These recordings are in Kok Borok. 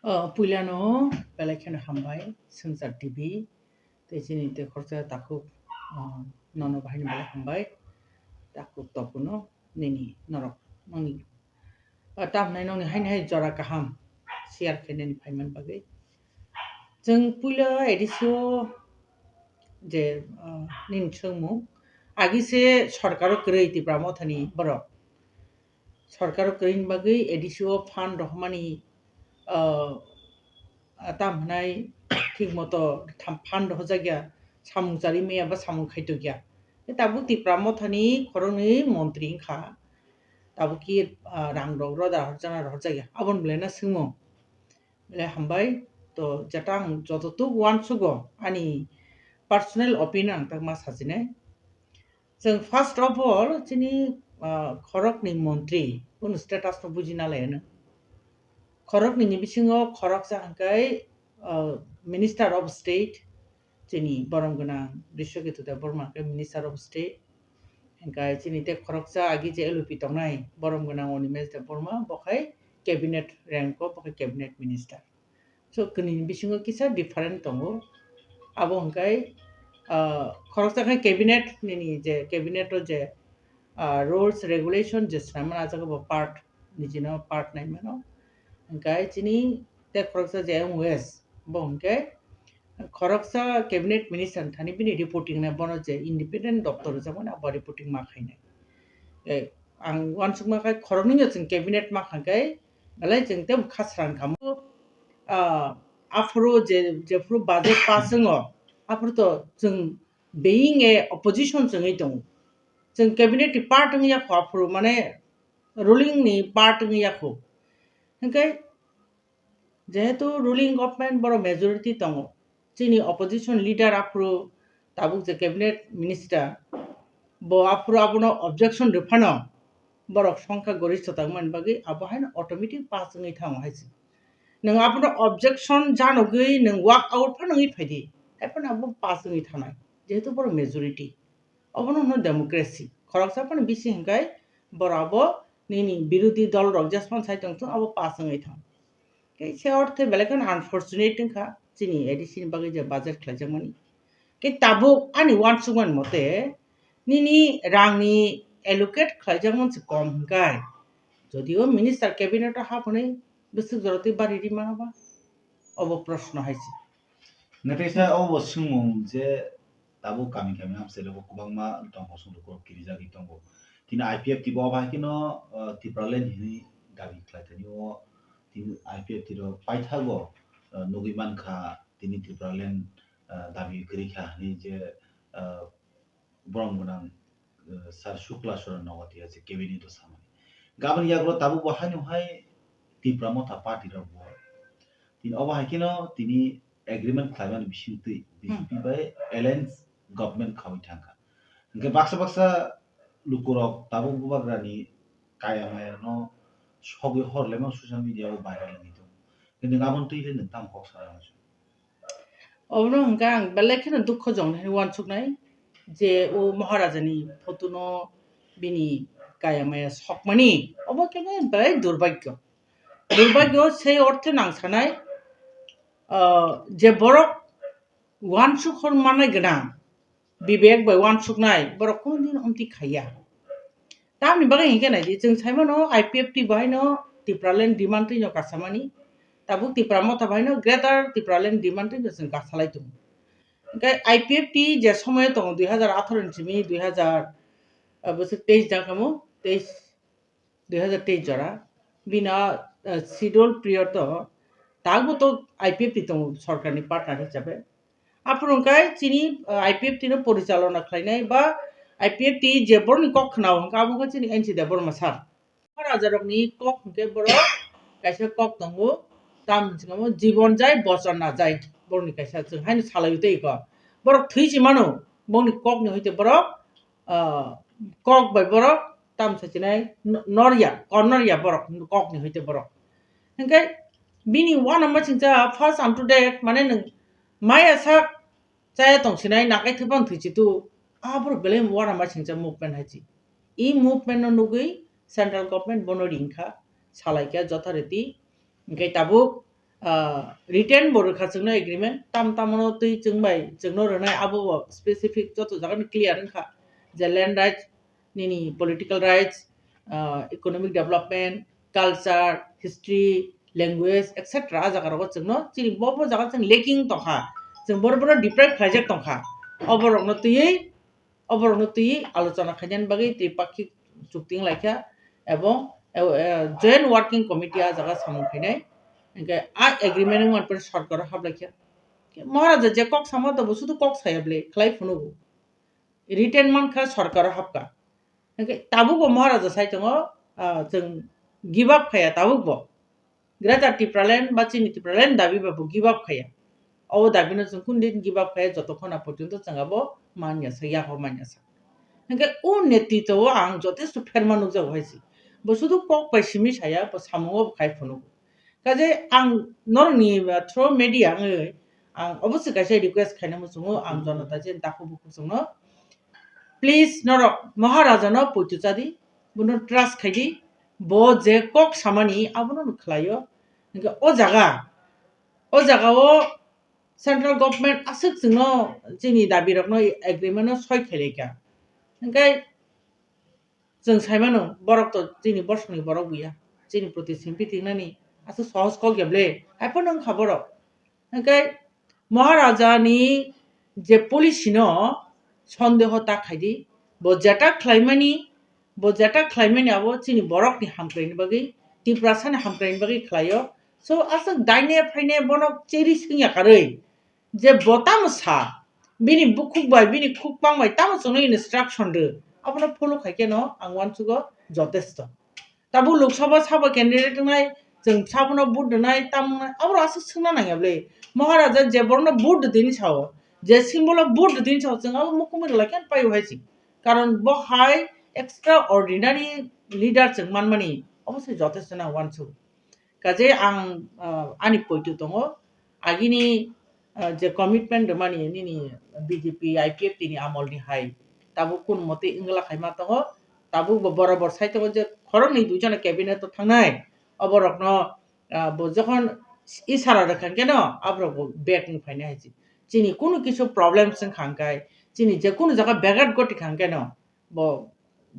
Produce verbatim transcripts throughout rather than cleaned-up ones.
O, puilano belai kheno hambai, Swngchar T V. Tei chini tei khoroksa takhuk, o, nono bahaino belai hambai. Takhuk topuno nini norok, nongni, o, tamhnai nongni haini hai jora kaham share khe nini phaiman bagwi. Chwng puila A D C o je, o, nini swngmung, agi se sorkaro kwrwi Tipra Mothani borok. Sorkaro kwrwini bagwi A D C o fund rohormani, ah, ah, tam hwnai thik moto tham fund rohorjakya, samung charwi maya ba samung khaitokya. Tei tabuk Tipra Mothani khoroknwi montri wngkha. Tabuk ki, ah, rang rok roda horjakna rohorjakya. Aboni belai no swngmung. Belai hambai. To jeta ang jototuk uansugo ani personal opinion ang tak ma sajinai. Chwng first of all chini, ah, khoroknwi montri, bono status no bujina laiyano. Khoroknwi ni bisingo khoroksa hwnkhe, ah, Minister of State, chini borom gwnang Biswaketu Debbarma hwnkhe Minister of State. Hwnkhe chini tei khoroksa agi je L O P tongnai borom gwnang Animesh Debbarma, bo khai cabinet rank o, bo khai cabinet minister. So, kwnwi ni bisingo kisa different tongo. Abo hwnkhe, ah, khoroksa khe cabinet nini je cabinet o je, ah, rules, regulation je swnamwi mano, ah jaga bo part, nijino part nai mano. Hwnkhe chini tei khoroksa je M O S, bo hwnkhe khoroksa cabinet minister thani bini reporting nai, bono je independent doctor rijak mani, abo reporting ma khainai. Eh, ang uansukma khai khoroknwi no chwng cabinet ma kha khe, belai chwng tei khasrang khamu. Ah, aphuru je, jephuru budget pass wngo, aphuru to chwng being a opposition chwngwi tongo. Chwng cabinet ni part wngya kho aphuru, mane ruling ni part wngya kho. Hwnkhe jehetu ruling government borok majority tongo, chini opposition leader aphuru tabuk je cabinet minister, bo aphuru abono objection rwphano borok songkha gorishtha tongmani bagwi abo haino automatic pass wngwi thango hai se. Nwng abono objection janogwi nwng walk out phano wngwi phaidi, hai phano abo pass wngwi thanai, jehetu borok majority. Obono hwno democracy. Khoroksa phano bisi hwnkhe borok abo nini birodhi dol rok jesphano sai tongthung, abo pass wngwi thang. Khe se orthe belai kheno unfortunate wngkha chini A D C ni bagwi je budget khlaijakmani. Khe tabuk ani uansukmani mote nini rangni allocate khlaijakmani se kom hwnkhe, jodio minister cabinet o haphnwi bwswk jorotwi bari ri mano ba? Obo proshno hai se. Naithaisa obo swngmung je tabuk kami kami amchailabo kwbangma tongkol songkol kirijagwi tongo. Tini I P F T bo obo hai kheno, ah, Tipraland hinwi dabi khlai thani o tini I P F T rok paithago, ah, nugwi mankha tini Tipraland, ah, dabi kwrwi kha hinwi je, ah, borom gwnang, eh, Sir Shukla Saran Nogotia se cabinet o samani. Gaboni yagulo tabuk bo haino hai Tipra Motha party rok bo. Tini obo hai kheno tini agreement khlaimani bisingtwi B J P Hmm. bai alliance government khaui thangkha. Hwnkhe baksa baksa lukurok tabuk bubagrani kaya maya no sogwi hor lema social media o viral wngwi tongo. Hwnkhe nwng aboni twi le nwng tamo kok sana muchung? Obono hwnkhe ang belai kheno dukho jong hinwi uansuknai je o Maharaja ni photo no bini kaya maya sokmani, obo khe belai durbhagyo. Durbhagyo sei orthe nang sanai, ah, je borok uansuk hor manai gwnang, bibek bai uansuknai borok kunu din omtwi khaiya. Tamni bagwi hinkhe naidi, chwng saimano I P F T bo haino Tipraland demand twi no kasamani. Tabuk Tipra Motha bo haino Greater Tipraland demand twi no chwng kasalai tongo. Hinkhe I P F T je somoyo tongo dui hazar atharo ni simi dui hazar, ah, bwswk teis jang kamo, teis, dui hazar teis jora. Bini, ah, schedule period o tabukbo to I P F T tongo sorkarni partner hisabe. Aphuru hwnkhe chini, ah, I P F T no porichalona khlainai ba I P F T je borokni kok khwnao hwnkhe abo wngkha chini N C Debbarma sir. Rajarokni kok hwnkhe borok kaisa kok tongo, tam hinwi swnamo jibon jai bochon na jai, borokni kaisa chwng haino salaiwi tei kok. Borok thwi se mano, bongni kokni hoite borok, ah, kok bai borok tam sachinai no-, norya, kor norya borok kokni hoite borok. Hinkhe bini uanama singcha first up to date, mane nwng maya sak chaya tongsinai, nakai thwipang thwichitu, ah, borok belai uanama singcha movement hai chi. I movement no nugwi central government bono ringkha, salaikha jothariti. Hinkhe tabuk ah, written bo rwkha chwngno agreement, tam tamono twi chwng bai chwngno rwnai abo bo specific joto jagani clear wngkha je land rights, nini political rights, ah, economic development, culture, history, language, et cetera. A jaga rogo chwngno chini bo bo jaga chwng lacking tongkha, chwng boro boro deprive khlaijak tongkha, oborokno twiwi oborokno twi alochona khainani bagwi tripakhik chukti wnglaikha, ebong, eh, eh, joint working committee a jaga samung khainai. Hinkhe a agreement wngmani pore sorkaro haplaikha. Maharaja je kok sama tobo sudu kok saya ble khlai phunugo. Written mankha sorkaro hapkha. Hinkhe tabukbo Maharaja sai tongo, ah, chwng give up khaya tabukbo. Greater Tipraland ba chini Tipraland dabi ba bo give up khaya. O dabi no chwng kunu din give up khaya, joto khona porjonto chwng abo manya sa, yago manya sa. Hinkhe o netritwo o ang jotesto pherma nukjago hai se. Bo sudu kok bai simi saya, bo samungo bo khai phunugo. Kaje ang norokni, uh, through media wngwi ang oboswk kaisa request khaina muchungo ang jonota je dakhuk bukhuk chwngno. Please norok Maharaja no poito chadi, bono trust khaidi, bo je kok samani abono no khlaio. Hinkhe o jaga, o jaga o central government aswk chwngno chini dabi rokno agreement no soi khailai kha. Hinkhe chwng sai mano borok to chini bosongni borok buya, chini proti simphi tingnani aswk sohos kok ya ble, hai phano wngkha borok. Hinkhe Maharaja ni je policy no sondeho ta khaidi, bo jeta khlaimani, bo jeta khlaimani abo chini borok ni hamkrai ni bagwi, Tiprasa ni hamkrai ni bagwi khlaio. So aswk daine phaine bono cheri swngya karwi je bo tamo sa, bini bukhuk bai, bini khukpang bai tamo chwngno instruction rw, abono follow khai khe no ang uansugo jotesto. Tabuk Lok Sabha sabo candidate wngnai, chwng sabono vote rwnai, tamo wngnai, aborok aswk swngna nangya ble. Maharaja je borokno vote rwdi hinwi sao, je symbol o vote rwdi hinwi sao, chwng abo mukumui rwlai khe paio hai se. Karon bo hai extraordinary leader chwng manmani, obo se jotesto na uansuk. Kaje ang, ah, ani poito tongo, agini, ah, je commitment rwmani nini B J P, I P F T ni amol ni hai, tabuk kun mote wngla khaima tongo, tabuk bo borobor sai tongo je khoroknwi duijona cabinet o thangnai, oborokno, ah, bo jokhon isara rwkha keno aborok bo back wng phainai hai se. Chini kunu kisu problems wngkha hwnkhe, chini je kunu jaga begat goti kha hwnkeno, bo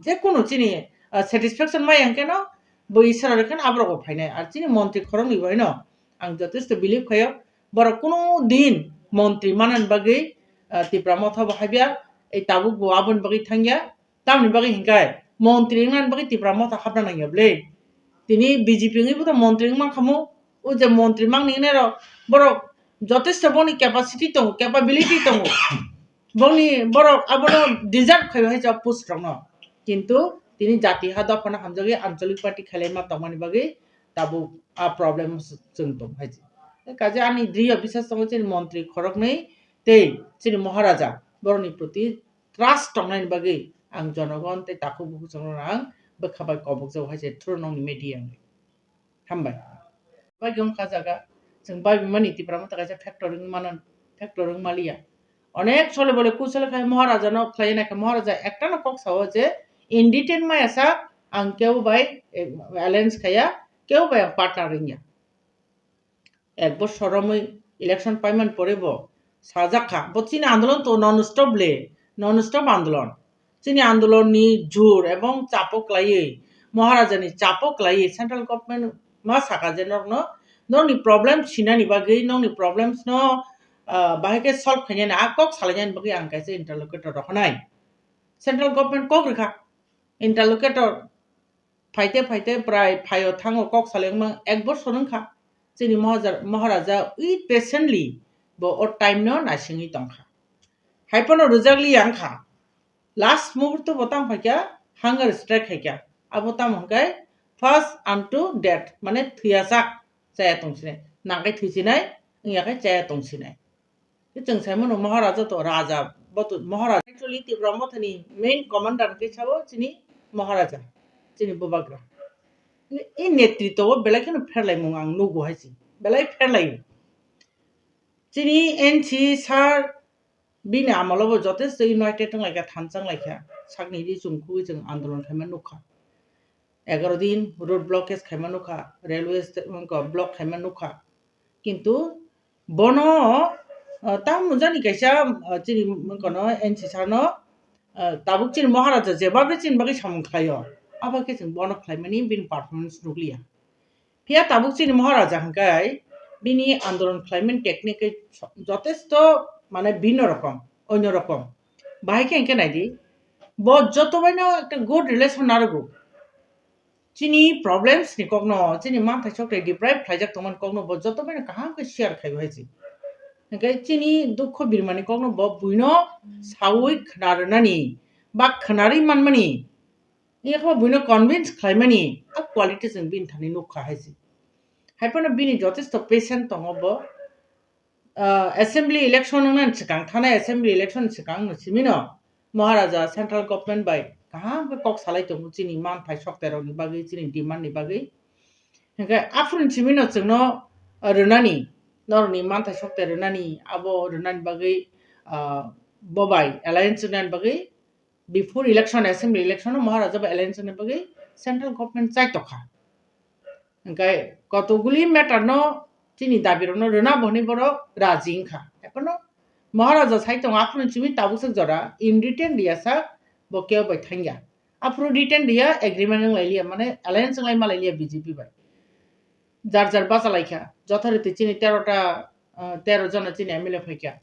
je kunu chini, ah, satisfaction maya hwnkhe no bo isara rwkhe no aborok bo phainai. Ar chini montri khoroknwi bo haino ang jotesto believe khaio, borok kunu din montri manani bagwi, ah, Tipra Motha bo habya, ei tabuk bo aboni bagwi thangya. Tamoni bagwi hinkhe montri wngnani bagwi Tipra Motha habna nangya ble. Tini B J P wngwi bo to montri wngma khamu, o je montri mangni wngnai rok, borok jotesto boni capacity tongo, capability tongo. Bongni borok abono deserve khai hai jab post rokno. Kintu tini jati ha dophano hamjagwi anchalik party khailaima tongmani bagwi tabuk a problem chwng tong hai. Kaje ani diriyo bisas tongo chini montri khoroknwi tei chini Maharaja borokni proti trust tongnani bagwi ang jonogon tei takhuk bukhuk chwngno ang bwkha bai kobokjago hai se through nongni media wngwi. Hambai. Bai wngkha jaga. Chwng bai bimani Tipra Motha kaisa factor wng mano, factor wng maliya. Onek sole bole kusole khai Maharaja no khlai nai khe Maharaja ekta no kok sao je in detail maya sa ang kebo bai, eh, alliance khaya, kebo bai ang partner wngya. Ek bosor romwi election paiman pore bo sajak kha. Bo chini andolon to non stop le, non stop andolon. Chini andolon ni jur ebong chapo klaiwi, Maharaja ni chapo klaiwi central government ma saka je norokno, norokni problem sinani bagwi, nokni problems no, ah, bahai khe solve khainani, a kok salainani bagwi ang kaisa interlocutor rohornai. Central government kok rwkha, interlocutor phaite phaite prai phaio thango kok salengma ek bosor wngkha. Chini Mahaja-, Maharaja ui patiently bo o time no naisingwi tongkha. Hai phano rwjakliya wngkha. Last muhurto bo tang phaikha, hunger strike khaikha. Abo tamo hwnkhe first unto death, mane thwiyasak chaya tongsinai, nangkhe thwisinai, wngya khe chaya tongsinai. Khe chwng sai mano Maharaja to Raja, bo to Maharaja. Actually, Tipra Mothani main commander khe sabo chini Maharaja, chini Bubagra. I netritwo o belai kheno pherlaimung ang nugo hai se, belai pherlaio. Chini N C sir bini amolo bo jotesto united wng lai kha, thansa wng lai kha, sakni ri chum khugwi chwng andolon khaima nukha. Egaro din road blockage khaima nukha, railway sta-, wngkha, block khaima nukha. Kintu bono, ah, tamo jani kaisa, ah, chini mungkano N C sir no, ah, tabuk chini Maharaja jebabe chini bagwi samung khlaio, abo khe chwng bono khlaimani bini performance nukliya. Phiya tabuk chini Maharaja hwnkhe bini andolon khlaimani technique khe jotesto mane bino rokom, onyo rokom. Bahai khe hwnkhe naidi, bo joto baino ekta good relation narwgo. Chini problems ni kokno, chini manthai sokthai deprive khlaijak tongmani kokno bo joto baino kaham khe share khaibo hai se. Hwnkhe chini dukho birmani kokno bo buino sawi khna rwnani ba khna rwi manmani, yakho buino convince khlaimani a quality chwng bini thani nukha hai se. Hai phano bini jotesto patient tongo bo. Ah, assembly election wngna swkang, thanai assembly election swkang no simino Maharaja central government bai kaham khe kok salai tongo chini manthai sokterokni bagwi, chini demand ni bagwi. Hwnkhe aphuru simino chwngno, ah, rwnani, norokni manthai sokter rwnani, abo rwnani bagwi, ah, bo bai alliance rwnani bagwi before election, assembly election o Maharaja bai alliance wngna bagwi central government chai tokha. Hwnkhe kotoguli matter no chini dabi rokno rwna bo hwnwi borok raji wngkha. Ekheno Maharaja sai tongo, aphuru simi tabuk swk jora in written riya sak bo kebo bai thangya. Aphuru written riya, agreement wng lai liya, mane alliance wng lai ma lai liya B J P bai. Jar jar bacha lai kha. Jothoriti chini tero ta, ah, tero jona chini M L A phai kha.